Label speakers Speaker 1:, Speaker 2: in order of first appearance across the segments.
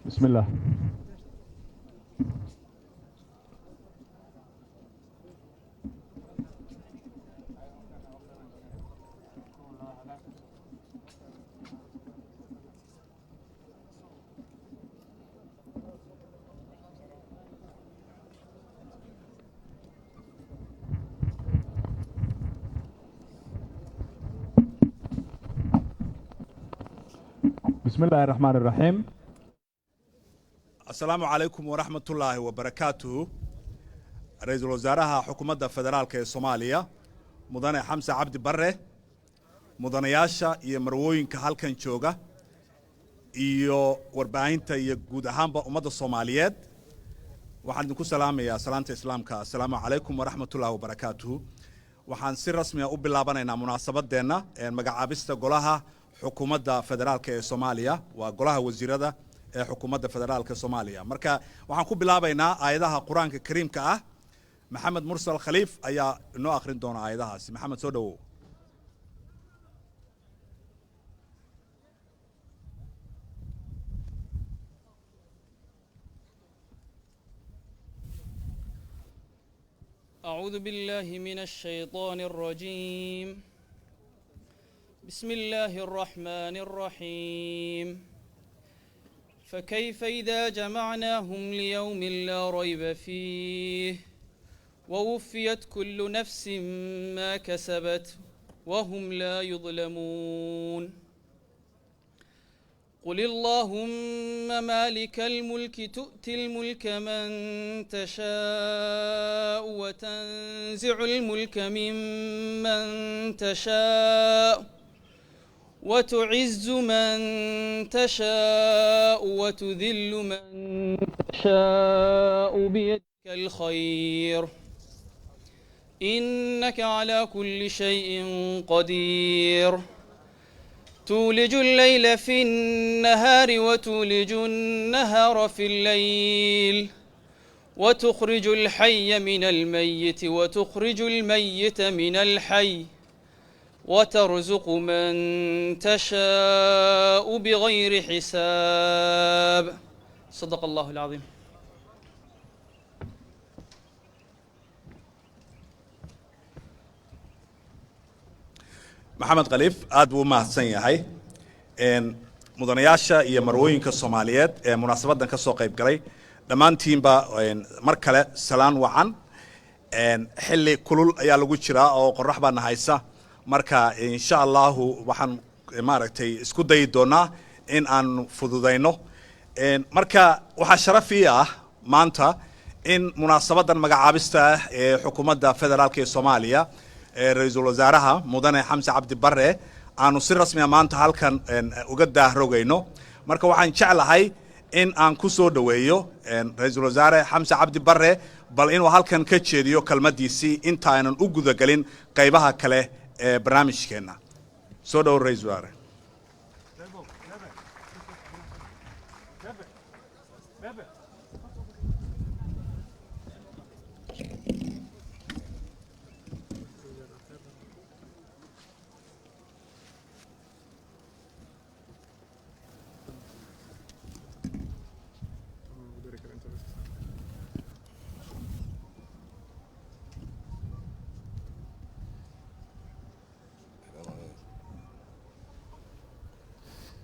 Speaker 1: بسم الله. بسم الله الرحمن الرحيم.
Speaker 2: Asalaamu calaykum waraxmatullaahi wabarakaatuhu. Ra-iisul wasaaraha Xukuumadda Federaalka ee Soomaaliya, Mudane Xamse Cabdi Barre, mudanayaasha iyo marwooyinka halkan jooga iyo warbaahinta iyo guud ahaanba ummadda Soomaaliyeed, waxaan idinku salaamayaa salaanta Islaamka: assalaamu calaykum waraxmatullaahi wabarakaatuhu. Waxaan si rasmiya u bilaabanaynaa munaasabadeenna magacaabista golaha Xukuumadda Federaalka ee Soomaaliya, waa golaha wasiirada ee Xukuumadda Federaalka Soomaaliya. Marka waxaan ku bilaabaynaa aayadaha Qur-aanka Kariimka ah. Maxamed Mursal Khaliif ayaa inoo akhrin doona aayadahaasi. Maxamed, soo dhowow.
Speaker 3: أعوذ بالله من الشيطان الرجيم. بسم الله الرحمن الرحيم. فكيف إذا جمعناهم ليوم لا ريب فيه ووفيت كل نفس ما كسبت وهم لا يظلمون. قل اللهم مالك الملك تؤتي الملك من تشاء وتنزع الملك ممن تشاء وتعز من تشاء وتذل من تشاء بيدك الخير إنك على كل شيء قدير. تولج الليل في النهار وتولج النهار في الليل وتخرج الحي من الميت وتخرج الميت من الحي وترزق من تشاء بغير حساب. صدق الله العظيم.
Speaker 2: Maxamed Khaliif aad buu u mahadsan yahay. Mudanayaasha iyo marwooyinka Soomaaliyeed ee munaasabaddan ka soo qayb galay, dhammaantiinba mar kale salaan wacan. Xilli kulul ayaa lagu jiraa oo qorax baa nahaysa. Marka insha Allahu waxaan maaragtay isku dayi doonaa in aan fududayno. Marka waxaa sharaf ii ah maanta in munaasabaddan magacaabista ah ee Xukuumadda Federaalka ee Soomaaliya ee ra-iisul wasaaraha Mudane Xamse Cabdi Barre aanu si rasmiya maanta halkan uga daahrogayno. Marka waxaan jeclahay in aan ku soo dhoweeyo ra-iisul wasaare Xamse Cabdi Barre, bal inuu halkan ka jeediyo kelmadiisii intaanan u gudagelin qaybaha kale ee barnaamijkeenna. Soo dhowo, ra-iisul wasaare.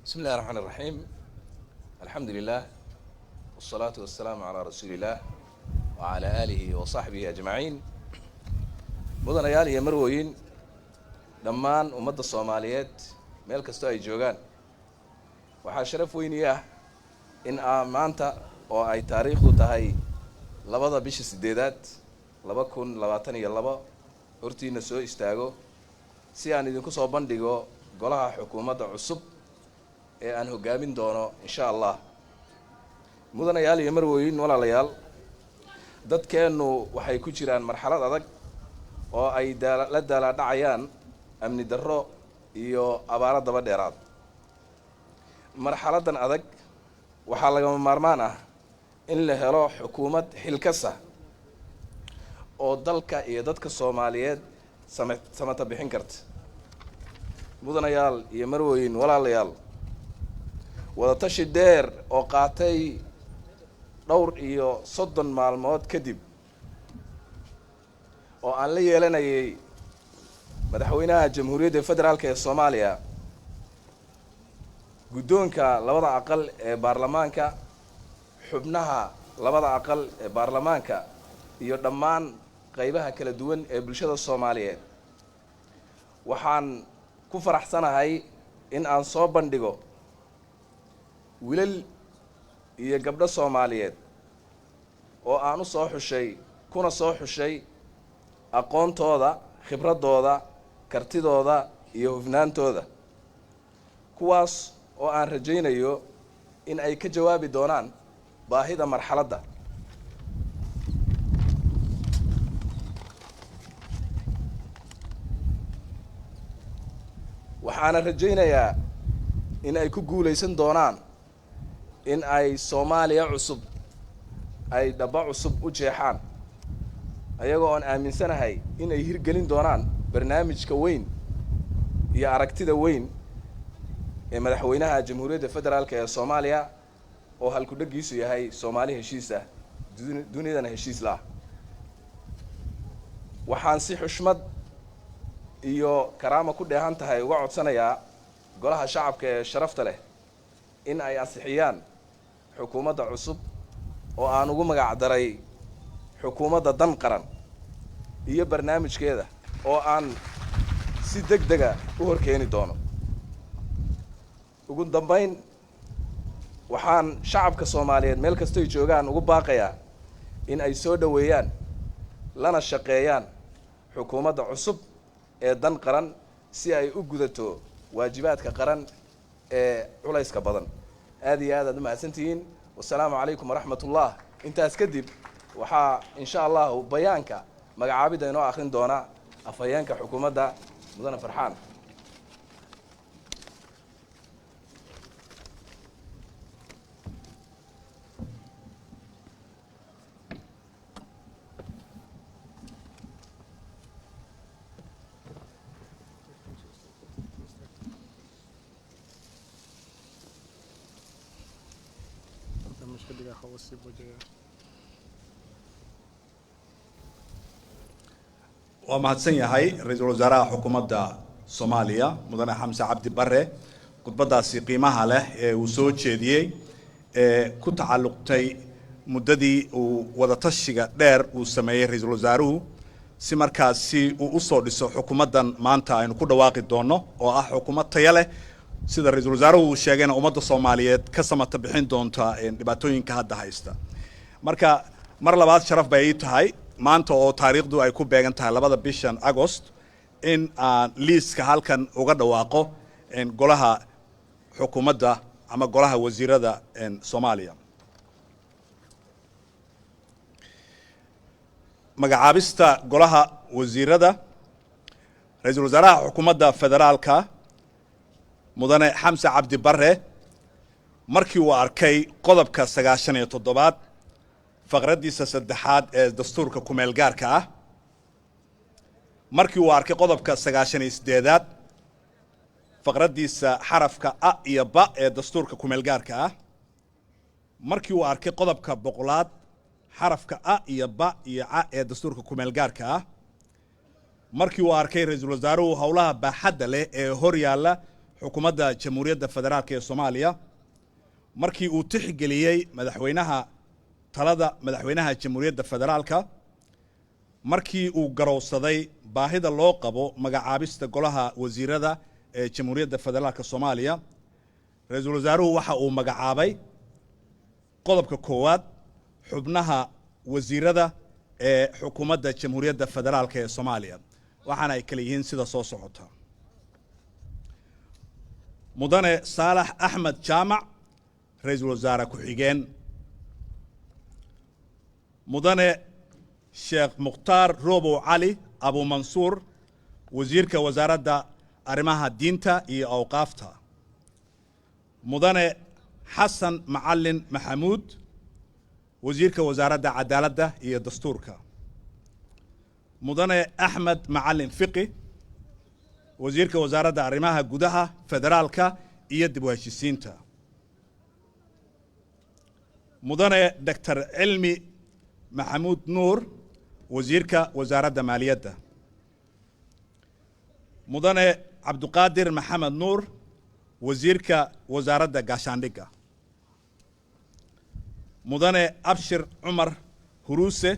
Speaker 4: بسم الله الرحمن الرحيم. الحمد لله والصلاة والسلام على رسول الله وعلى آله وصحبه أجمعين. Mudanayaal iyo marwooyin, Dhammaan ummadda Soomaaliyeed meel kastoo ay joogaan, waxaa sharaf weyni ah in aa maanta oo ay taariikhdu tahay 2-da bisha 8-aad 2022 hortiina soo istaago si aan idinku soo bandhigo golaha xukuumadda cusub ee aan hoggaamin doono, insha Allah. Mudanayaal iyo marwooyin, walaalayaal, dadkeennu waxay ku jiraan marxalad adag oo ay daala la daalaadhacayaan amni darro iyo abaaro daba dheeraad. Marxaladdan adag waxaa lagama maarmaan ah in la helo xukuumad xilkasa oo dalka iyo dadka Soomaaliyeed sama samata bixin karta. Mudanayaal iyo marwooyin, walaalayaal, wadatashi dheer oo qaatay dhowr iyo 30 maalmood kadib oo aan la yeelanayay Madaxweynaha Jamhuuriyadda Federaalka ee Soomaaliya, guddoonka labada aqal ee baarlamaanka, xubnaha labada aqal ee baarlamaanka iyo dhammaan qaybaha kala duwan ee bulshada Soomaaliyeed, waxaan ku faraxsanahay in aan soo bandhigo wilal iyo gabdho Soomaaliyeed oo aan u soo xushay, kuna soo xushay aqoontooda, khibraddooda, kartidooda iyo hufnaantooda, kuwaas oo aan rajaynayo in ay ka jawaabi doonaan baahida marxaladda. Waxaana rajaynayaa in ay ku guulaysan doonaan in ay Soomaaliya cusub ay dhaba cusub u jeexaan, ayagoo oon aaminsanahay in ay hirgelin doonaan barnaamijka weyn iyo aragtida weyn ee Madaxweynaha Jamhuuriyadda Federaalka ee Soomaaliya oo halku-dheggiisu yahay "Soomaali heshiis ah, dunidana heshiis la ah". Waxaan si xushmad iyo karaama ku dheehan tahay uga codsanayaa golaha shacabka ee sharafta leh in ay ansixiyaan xukuumadda cusub oo aan ugu magac daray Xukuumadda Dan Qaran iyo barnaamijkeeda oo aan si deg dega u horkeeni doono. Ugu dambayn, waxaan shacabka Soomaaliyeed meel kastoy joogaan ugu baaqayaa in ay soo dhoweeyaan lana shaqeeyaan xukuumadda cusub ee Dan Qaran si ay u gudato waajibaadka qaran ee culayska badan. Aad iyo aad aad u mahadsantihiin. Wasalaamu calaykum waraxmat ullah. Intaas kadib waxaa, insha Allahu, bayaanka magacaabidda inoo akhrin doona afhayeenka xukuumadda, Mudane Farxaan.
Speaker 5: Iska dhigaa hawa sii bajaya.
Speaker 2: Waa mahadsan yahay Ra-iisul Wasaaraha xukuumadda Soomaaliya, Mudane Xamse Cabdi Bare, khudbaddaasi qiimaha leh ee uu soo jeediyey ee ku tacalluqtay muddadii uu wadatashiga dheer uu sameeyey ra-iisul wasaaruhu si markaasi uu u soo dhiso xukuumaddan maanta aynu ku dhawaaqi doonno, oo ah xukuumad tayo leh, sida ra-iisul wasaaruhu uu sheegayna ummadda Soomaaliyeed ka samata bixin doonta dhibaatooyinka hadda haysta. Marka mar labaad sharaf bay ii tahay maanta oo taariikhdu ay ku beegan tahay 2-da bishan Agost in aan liiska halkan uga dhawaaqo golaha xukuumadda ama golaha wasiirada Soomaaliya. Magacaabista golaha wasiirada. Ra-iisul Wasaaraha xukuumadda federaalka, Mudane Xamse Cabdi Bare, markii uu arkay qodobka 97aad faqraddiisa saddexaad ee dastuurka kumeel gaarka ah, markii uu arkay qodobka 98aad faqraddiisa xarafka a iyo ba ee dastuurka kumeel gaarka ah, markii uu arkay qodobka 100aad xarafka a iyo ba iyo ca ee dastuurka kumeel gaarka ah, markii uu arkay ra-iisul wasaaruhu howlaha baaxadda leh ee hor yaalla xukuumadda Jamhuuriyadda Federaalka ee Soomaaliya, markii uu tixgeliyey madaxweynaha talada madaxweynaha Jamhuuriyadda Federaalka. Markii uu garowsaday baahida loo qabo magacaabista golaha wasiirada ee Jamhuuriyadda Federaalka Soomaaliya, ra-iisul wasaaruhu waxa uu magacaabay, qodobka koowaad, xubnaha wasiirada ee xukuumadda Jamhuuriyadda Federaalka ee Soomaaliya, waxaana ay kala yihiin sida soo socota: Mudane Saalax Axmed Jaamac, ra-iisul wasaare ku-xigeen; Mudane Sheekh Mukhtaar Robow Cali Abumansuur, wasiirka wasaaradda arrimaha diinta iyo awqaafta; Mudane Xasan Macalin Maxamuud, wasiirka wasaaradda cadaaladda iyo dastuurka; Mudane Axmed Macalin Fiqi, wasiirka wasaaradda arrimaha gudaha, federaalka iyo dib u heshiisiinta; Mudane Doctor Cilmi Maxamuud Nuur, wasiirka wasaaradda maaliyadda; Mudane Cabduqaadir Maxamed Nuur, wasiirka wasaaradda gaashaandhigga; Mudane Abshir Cumar Huruuse,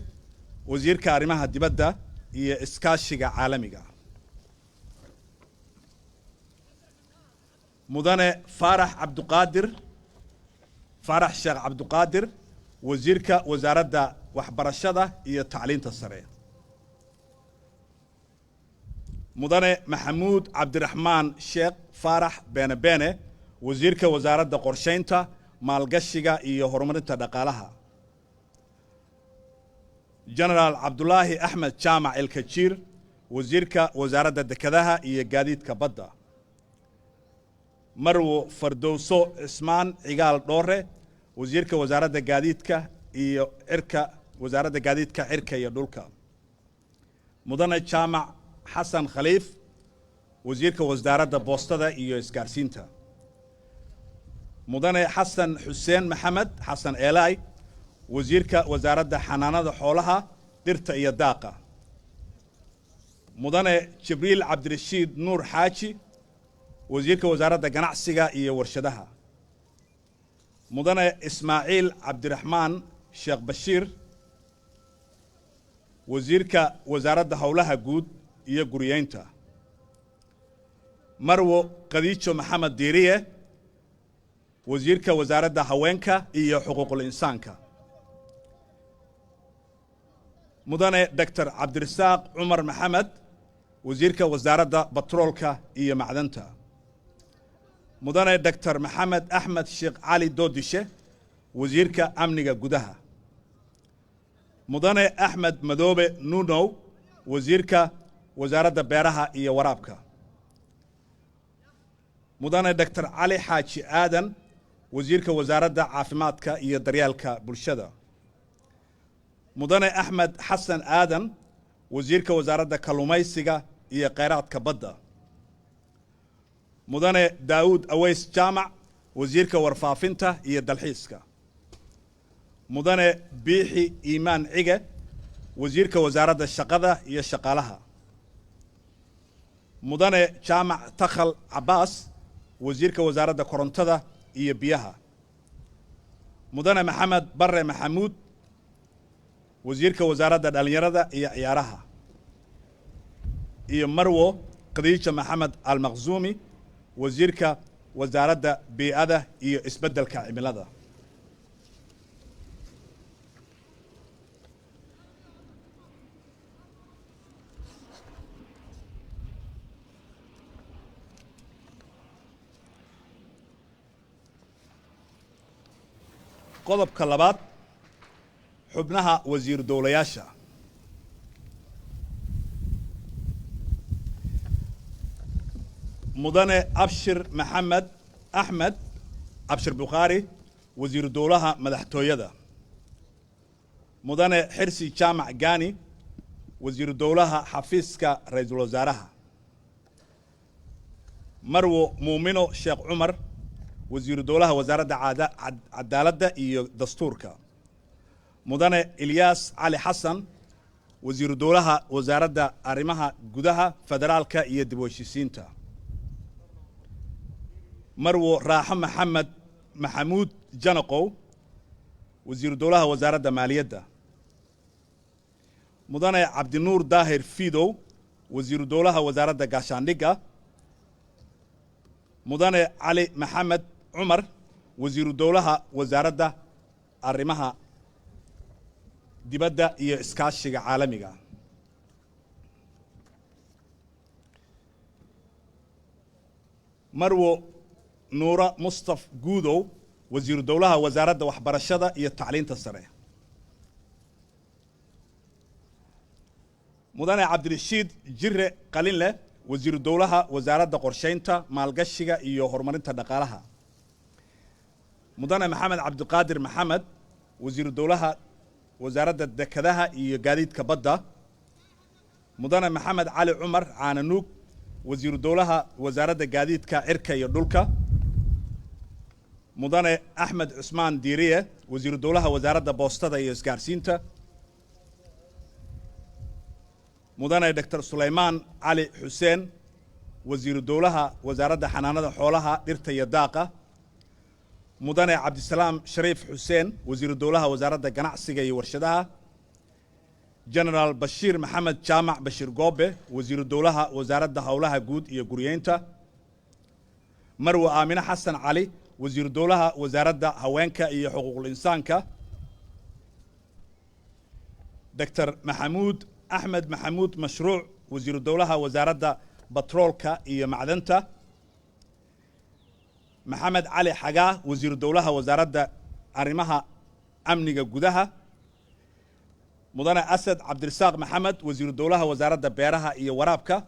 Speaker 2: wasiirka arrimaha dibadda iyo iskaashiga caalamiga; Mudane Faarax Cabduqaadir Faarax Sheekh Cabduqaadir, wasiirka wasaaradda waxbarashada iyo tacliinta sare; Mudane Maxamuud Cabdiraxmaan Sheekh Faarax Beene Beene, wasiirka wasaaradda qorshaynta, maalgashiga iyo horumarinta dhaqaalaha; Genaraal Cabdulaahi Axmed Jaamac Elkajiir, wasiirka wasaaradda dekedaha iyo gaadiidka badda; Marwo Fardowso Cismaan Cigaal Dhoore, wasiirka wasaaradda gaadiidka iyo cirka, wasaaradda gaadiidka cirka iyo dhulka; Mudane Jaamac Xasan Khaliif, wasiirka wasaaradda boostada iyo isgaarsiinta; Mudane Xasan Xuseen Maxamed Xasan Eelaay, wasiirka wasaaradda xanaanada xoolaha, dhirta iyo daaqa; Mudane Jibriil Cabdirashiid Nuur Xaaji, wasiirka wasaaradda ganacsiga iyo warshadaha; Mudane Ismaaciil Cabdiraxmaan Sheekh Bashiir, wasiirka wasaaradda howlaha guud iyo guriyeynta; Marwo Khadiijo Maxamed Diiriye, wasiirka wasaaradda haweenka iyo xuquuqul insaanka; Mudane Doctor Cabdirasaaq Cumar Maxamed, wasiirka wasaaradda batroolka iyo macdanta; Mudane Doctor Maxamed Axmed Sheekh Cali Doodishe, wasiirka amniga gudaha; Mudane Axmed Madoobe Nunow, wasiirka wasaaradda beeraha iyo waraabka; Mudane Doctor Cali Xaaji Aadan, wasiirka wasaaradda caafimaadka iyo daryeelka bulshada; Mudane Axmed Xasan Aadan, wasiirka wasaaradda kalluumaysiga iyo kheyraadka badda; Mudane Daawud Aweys Jaamac, wasiirka warfaafinta iyo dalxiiska; Mudane Biixi Iimaan Cige, wasiirka wasaaradda shaqada iyo shaqaalaha; Mudane Jaamac Takhal Cabaas, wasiirka wasaaradda korontada iyo biyaha; Mudane Maxamed Barre Maxamuud, wasiirka wasaaradda dhallinyarada iyo ciyaaraha; iyo Marwo Khadiija Maxamed Almaqzuumi, wasiirka wasaaradda bii'ada iyo isbeddelka cimilada. Qodobka labaad, xubnaha wasiir dowlayaasha. Mudane Abshir Maxamed Axmed Abshir Bukhaari, wasiiru dowlaha madaxtooyada; Mudane Xirsi Jaamac Gaani, wasiiru dowlaha xafiiska ra-iisul wasaaraha; Marwo Muumino Sheekh Cumar, wasiiru dowlaha wasaaradda cadaaladda iyo dastuurka; Mudane Ilyaas Cali Xasan, wasiiru dowlaha wasaaradda arrimaha gudaha, federaalka iyo dib u heshiisiinta; Marwo Raaxo Maxamed Maxamuud Janaqow, wasiiru dowlaha wasaaradda maaliyadda; Mudane Cabdinuur Daahir Fiidow, wasiiru dowlaha wasaaradda gaashaandhigga. Mudane Cali Maxamed Cumar, wasiiru dowlaha wasaaradda arrimaha dibadda iyo iskaashiga caalamiga. Marwo Nuura Mustaf Guudow, wasiiru dowlaha wasaaradda waxbarashada iyo tacliinta sare. Mudane Cabdirashiid Jire Qalinleh, wasiiru dowlaha wasaaradda qorsheynta, maalgashiga iyo horumarinta dhaqaalaha. Mudane Maxamed Cabdiqaadir Maxamed, wasiiru dowlaha wasaaradda dekedaha iyo gaadiidka badda. Mudane Maxamed Cali Cumar Caananuug, wasiiru dowlaha wasaaradda gaadiidka cirka iyo dhulka. Mudane Axmed Cusmaan Diiriye, wasiiru dowlaha wasaaradda boostada iyo isgaarsiinta. Mudane Doctor Sulaymaan Cali Xuseen, wasiiru dowlaha wasaaradda xanaanada xoolaha, dhirta iyo daaqa. Mudane Cabdisalaam Shariif Xuseen, wasiiru dowlaha wasaaradda ganacsiga iyo warshadaha. Genaraal Bashiir Maxamed Jaamac Bashiir Goobe, wasiiru dowlaha wasaaradda howlaha guud iyo guryeynta. Marwe Aamine Xasan Cali, wasiiru dowlaha wasaaradda haweenka iyo xuquuqul insaanka. Doctor Maxamuud Axmed Maxamuud Mashruuc, wasiiru dowlaha wasaaradda batroolka iyo macdanta. Maxamed Cali Xagaa, wasiiru dowlaha wasaaradda arrimaha amniga gudaha. Mudane Asad Cabdirasaaq Maxamed, wasiiru dowlaha wasaaradda beeraha iyo waraabka.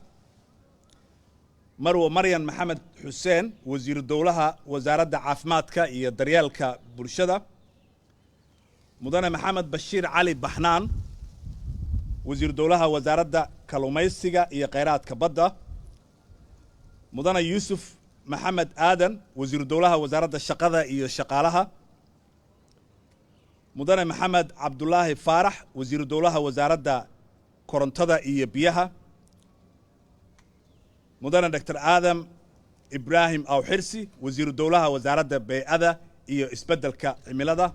Speaker 2: Marwo Maryan Maxamed Xuseen, wasiiru dowlaha wasaaradda caafimaadka iyo daryeelka bulshada. Mudane Maxamed Bashiir Cali Baxnaan, wasiiru dowlaha wasaaradda kalluumaysiga iyo kheyraadka badda. Mudane Yuusuf Maxamed Aadan, wasiiru dowlaha wasaaradda shaqada iyo shaqaalaha. Mudane Maxamed Cabdulaahi Faarax, wasiiru dowlaha wasaaradda korontada iyo biyaha. Mudane Doctor Aadam Ibraahim Awxirsi, wasiiru dowlaha wasaaradda bey'ada iyo isbeddelka cimilada.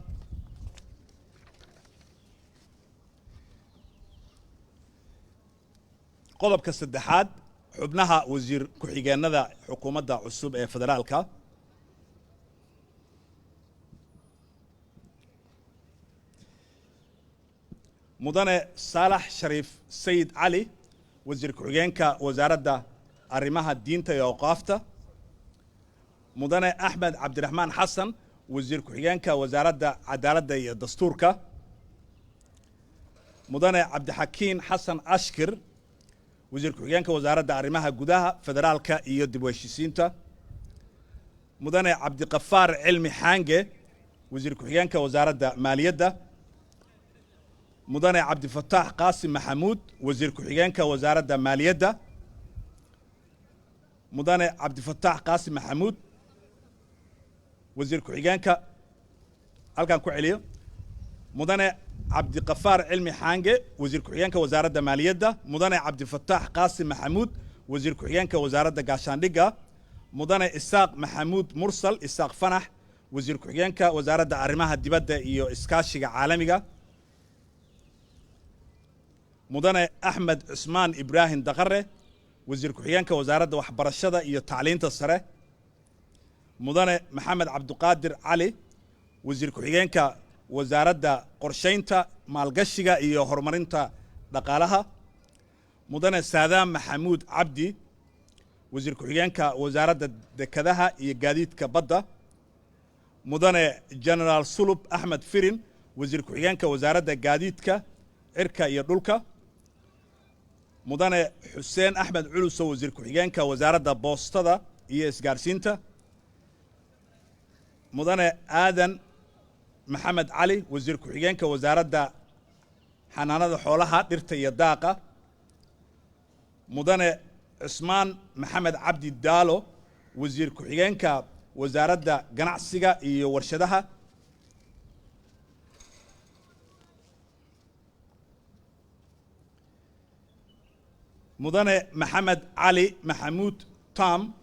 Speaker 2: Qodobka saddexaad, xubnaha wasiir ku-xigeenada xukuumadda cusub ee federaalka. Mudane Saalax Shariif Sayid Cali, wasiir ku-xigeenka wasaaradda arrimaha diinta iyo awqaafta. Mudane Axmed Cabdiraxmaan Xasan, wasiir ku-xigeenka wasaaradda cadaaladda iyo dastuurka. Mudane Cabdixakiin Xasan Ashkir, wasiir ku-xigeenka wasaaradda arrimaha gudaha, federaalka iyo dib u heshiisiinta. Mudane Cabdiqafaar Cilmi Xaange, wasiir ku-xigeenka wasaaradda maaliyadda. Mudane Cabdifataax Qaasim Maxamuud, wasiir ku-xigeenka wasaaradda maaliyadda. Mudane Cabdifataax Qaasim Maxamuud, wasiir ku-xigeenka, halkaan ku celiyo. Mudane Cabdiqafaar Cilmi Xaange, wasiir ku-xigeenka wasaaradda maaliyadda. Mudane Cabdifataax Qaasim Maxamuud, wasiir ku-xigeenka wasaaradda gaashaandhigga. Mudane Isaaq Maxamuud Mursal Isaaq Fanax, wasiir ku-xigeenka wasaaradda arrimaha dibadda iyo iskaashiga caalamiga. Mudane Axmed Cusmaan Ibraahim Daqare, wasiir ku-xigeenka wasaaradda waxbarashada iyo tacliinta sare. Mudane Maxamed Cabdiqaadir Cali, wasiir ku-xigeenka wasaaradda qorshaynta, maalgashiga iyo horumarinta dhaqaalaha. Mudane Saadaam Maxamuud Cabdi, wasiir ku-xigeenka wasaaradda dekedaha iyo gaadiidka badda. Mudane Genaraal Sulub Axmed Firin, wasiir ku-xigeenka wasaaradda gaadiidka cirka iyo dhulka. Mudane Xuseen Axmed Culusow, wasiir ku-xigeenka wasaaradda boostada iyo isgaarsiinta. Mudane Aadan Maxamed Cali, wasiir ku-xigeenka wasaaradda xanaanada xoolaha, dhirta iyo daaqa. Mudane Cusmaan Maxamed Cabdi Daalo, wasiir ku-xigeenka wasaaradda ganacsiga iyo warshadaha. Mudane Maxamed Cali Maxamuud Tam,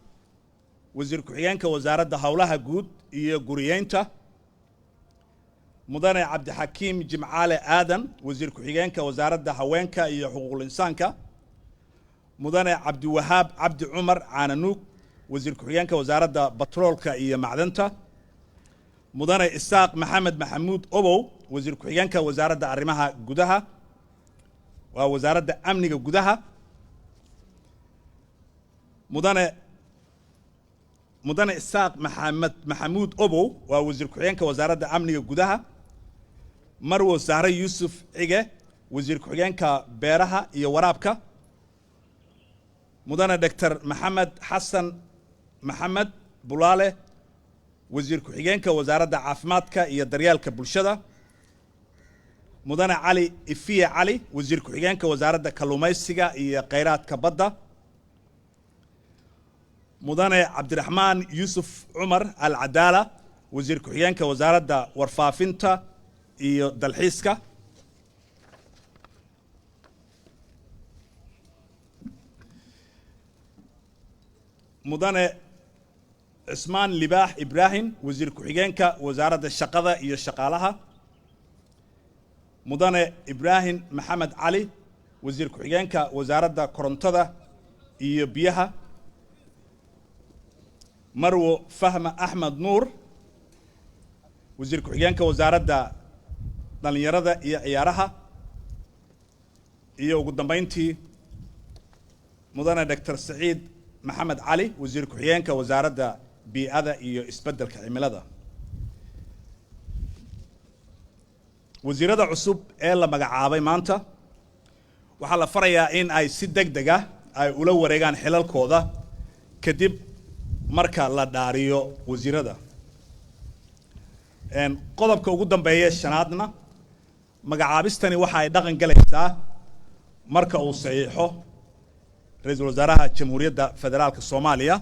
Speaker 2: wasiir ku-xigeenka wasaaradda howlaha guud iyo guriyeynta. Mudane Cabdixakiim Jimcaale Aadan, wasiir ku-xigeenka wasaaradda haweenka iyo xuquuqul insaanka. Mudane Cabdiwahaab Cabdi Cumar Caananuug, wasiir ku-xigeenka wasaaradda batroolka iyo macdanta. Mudane Isaaq Maxamed Maxamuud Obow, wasiir ku-xigeenka wasaaradda arrimaha gudaha, waa wasaaradda amniga gudaha. Mudane Isaaq Maxamed Maxamuud Obow waa wasiir ku-xigeenka wasaaradda amniga gudaha. Marwo Sahre Yuusuf Cige, wasiir ku-xigeenka beeraha iyo waraabka. Mudane Doctor Maxamed Xasan Maxamed Bulaale, wasiir ku-xigeenka wasaaradda caafimaadka iyo daryeelka bulshada. Mudane Cali Ifiye Cali, wasiir ku-xigeenka wasaaradda kalluumaysiga iyo kheyraadka badda. Mudane Cabdiraxmaan Yuusuf Cumar Al Cadaala, wasiir ku-xigeenka wasaaradda warfaafinta iyo dalxiiska. Mudane Cismaan Libaax Ibraahim, wasiir ku-xigeenka wasaaradda shaqada iyo shaqaalaha. Mudane Ibraahim Maxamed Cali, wasiir ku-xigeenka wasaaradda korontada iyo biyaha. Marwo Fahma Axmed Nuur, wasiir ku-xigeenka wasaaradda dhallinyarada iyo ciyaaraha. Iyo ugu dambeyntii mudane Doctor Saciid Maxamed Cali, wasiir ku-xigeenka wasaaradda bii'ada iyo isbeddelka cimilada. Wasiirada cusub ee la magacaabay maanta waxaa la farayaa in ay si deg deg ah ay ula wareegaan xilalkooda kadib marka la dhaariyo wasiirada. Qodobka ugu dambeeya shanaadna, magacaabistani waxa ay dhaqan galaysaa marka uu saxiixo ra-iisul wasaaraha Jamhuuriyadda Federaalka Soomaaliya,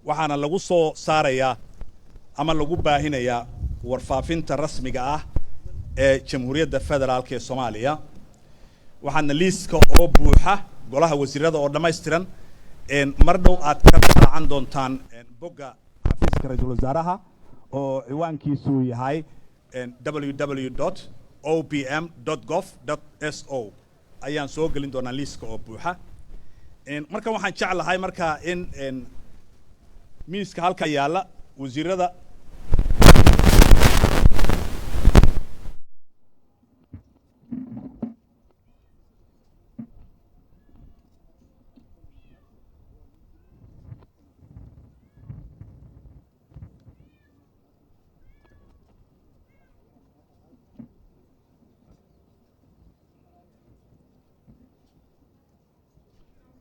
Speaker 2: waxaana lagu soo saarayaa ama lagu baahinayaa warfaafinta rasmiga ah ee Jamhuuriyadda Federaalka ee Soomaaliya. Waxaana liiska oo buuxa golaha wasiirada oo dhammaystiran mar dhow aad ka raacan doontaan bogga xafiiska ra-iisul wasaaraha oo ciwaankiisu yahay www.opm.gov.so ayaan soo gelin doonaa liiska oo buuxa. Marka waxaan jeclahay markaa in miiska halka yaalla wasiirada.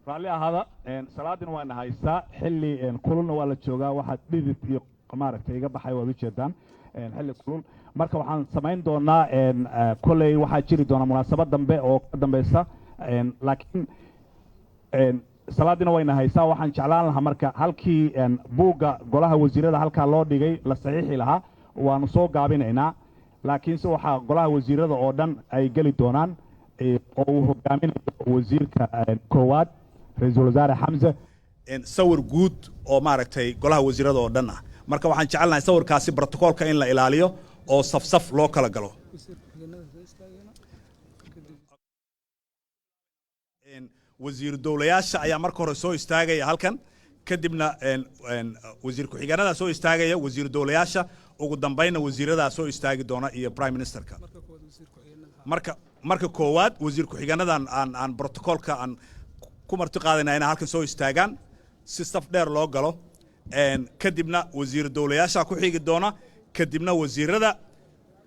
Speaker 2: Raalli ahaada, salaadina waana haysaa, xilli kululna waa la joogaa. Waxaad dhidid iyo maaragtay iga baxay waad ujeedaan, xilli kulul. Marka waxaan samayn doonaa, kolley waxaa jiri doona munaasabad dambe oo ka dambeysa, laakiin salaadina wayna haysaa. Waxaan jeclaan lahaa marka halkii buugga golaha wasiirada halkaa loo dhigay la saxiixi lahaa, waanu soo gaabinaynaa, laakiinse waxaa golaha wasiirada oo dhan ay geli doonaan oo uu hogaaminayo wasiirka koowaad, ra-iisul wasaare Xamse, sawir guud oo maaragtay golaha wasiirada oo dhan ah. Marka waxaan jecelnahay sawirkaasi brotocoolka in la ilaaliyo oo safsaf loo kala galo.
Speaker 5: Wasiir ku-xigeenada soo istaagayna kadib.
Speaker 2: Wasiir dowlayaasha ayaa marka hore soo istaagaya halkan, kadibna wasiir ku-xigeenada soo istaagaya, wasiir dowlayaasha, ugu dambeynna wasiiradaa soo istaagi doona iyo prime ministerka.
Speaker 5: Marka koowaad wasiir ku-xigeenada.
Speaker 2: Marka koowaad wasiir ku-xigeenadan aan brotocoolka aan ku marti qaadayna inay halkan soo istaagaan si saf dheer loo galo, kadibna wasiir dowlayaasha ku xigi doona, kadibna wasiirada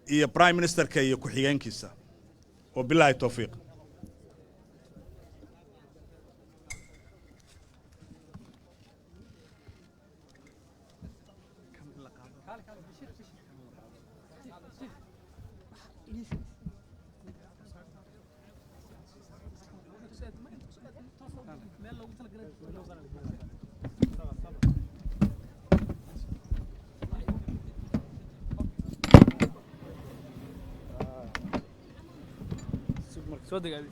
Speaker 2: iyo prime ministerka iyo ku-xigeenkiisa. Wabilaahi towfiiq.
Speaker 3: Soo degaaday.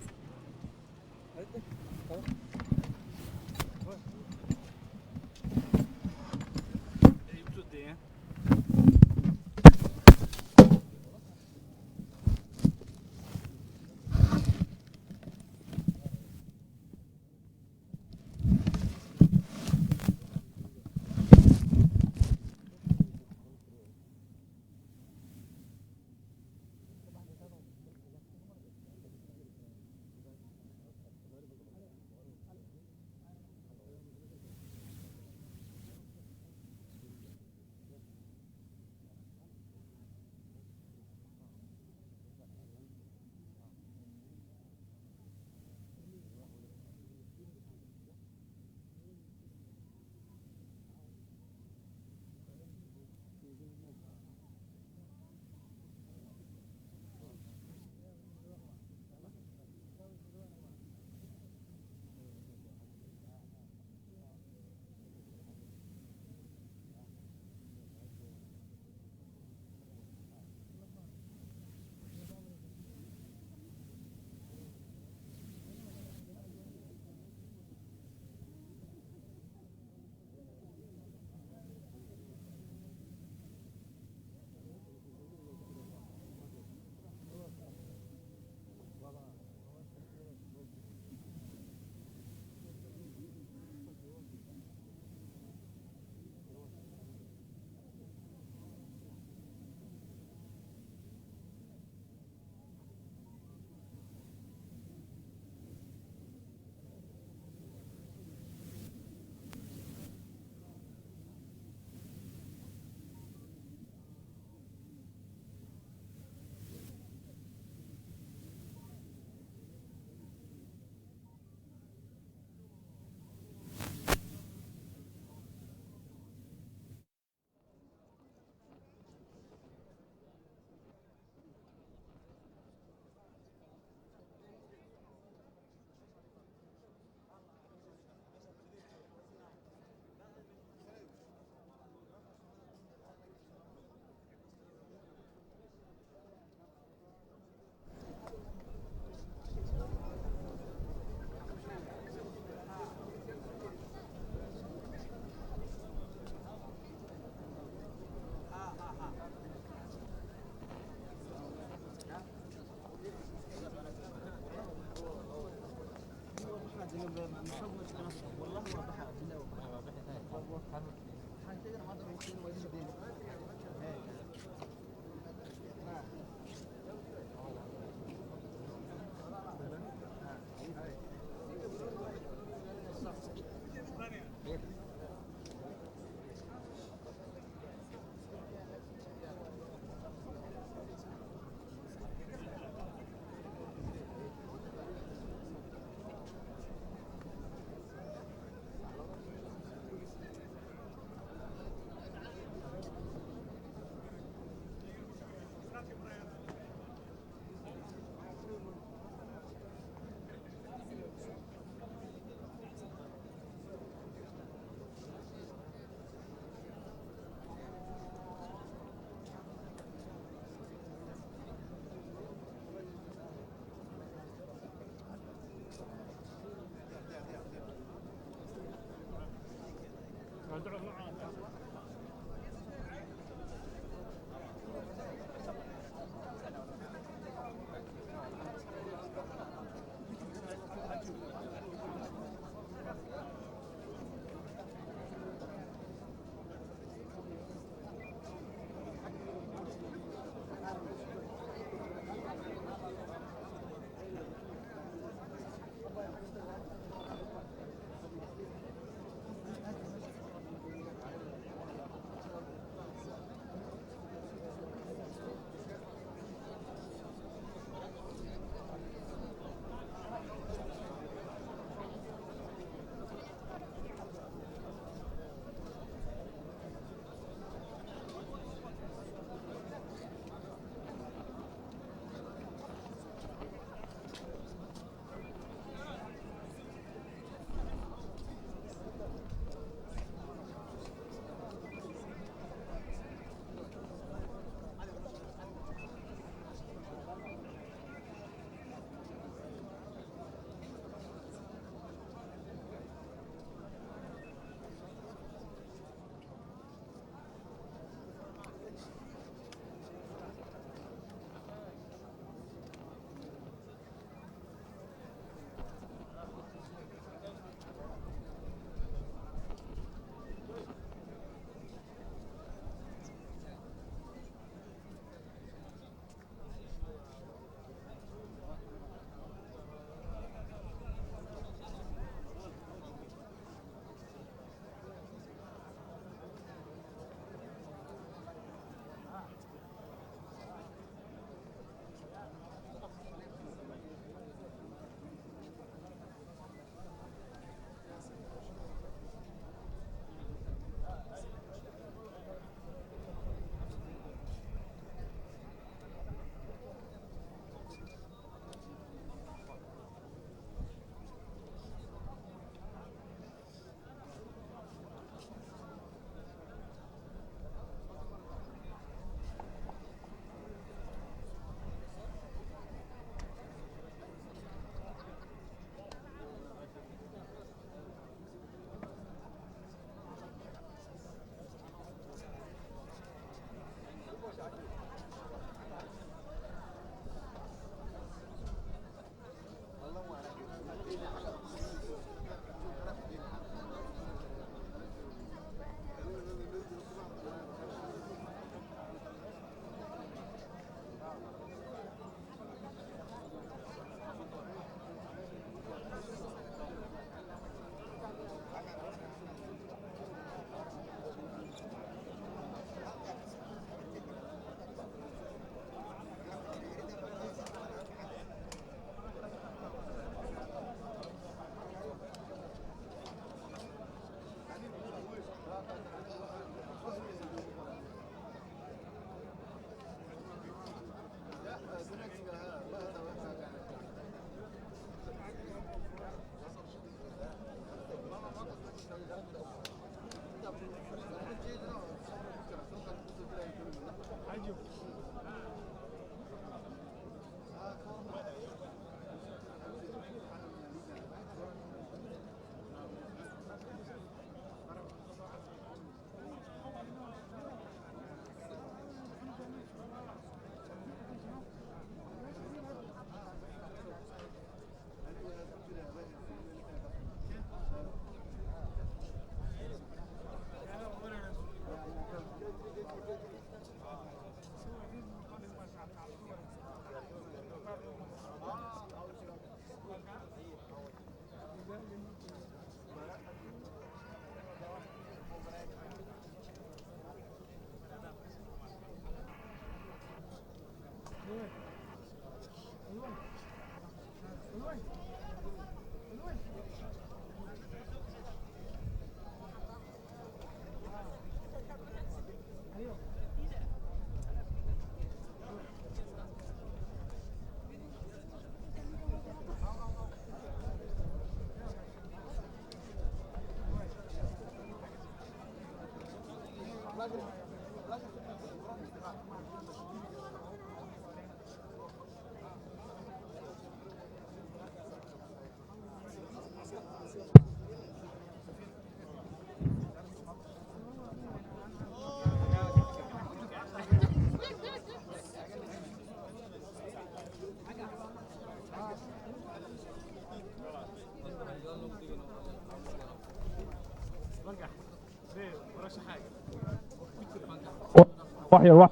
Speaker 1: Wax yar, wax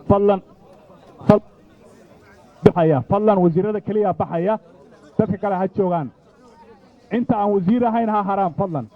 Speaker 1: fadlan baxaya, fadlan. Wasiirada keliya baxaya, dadka kale ha joogaan. Inta aan wasiir ahayn ha haraan, fadlan.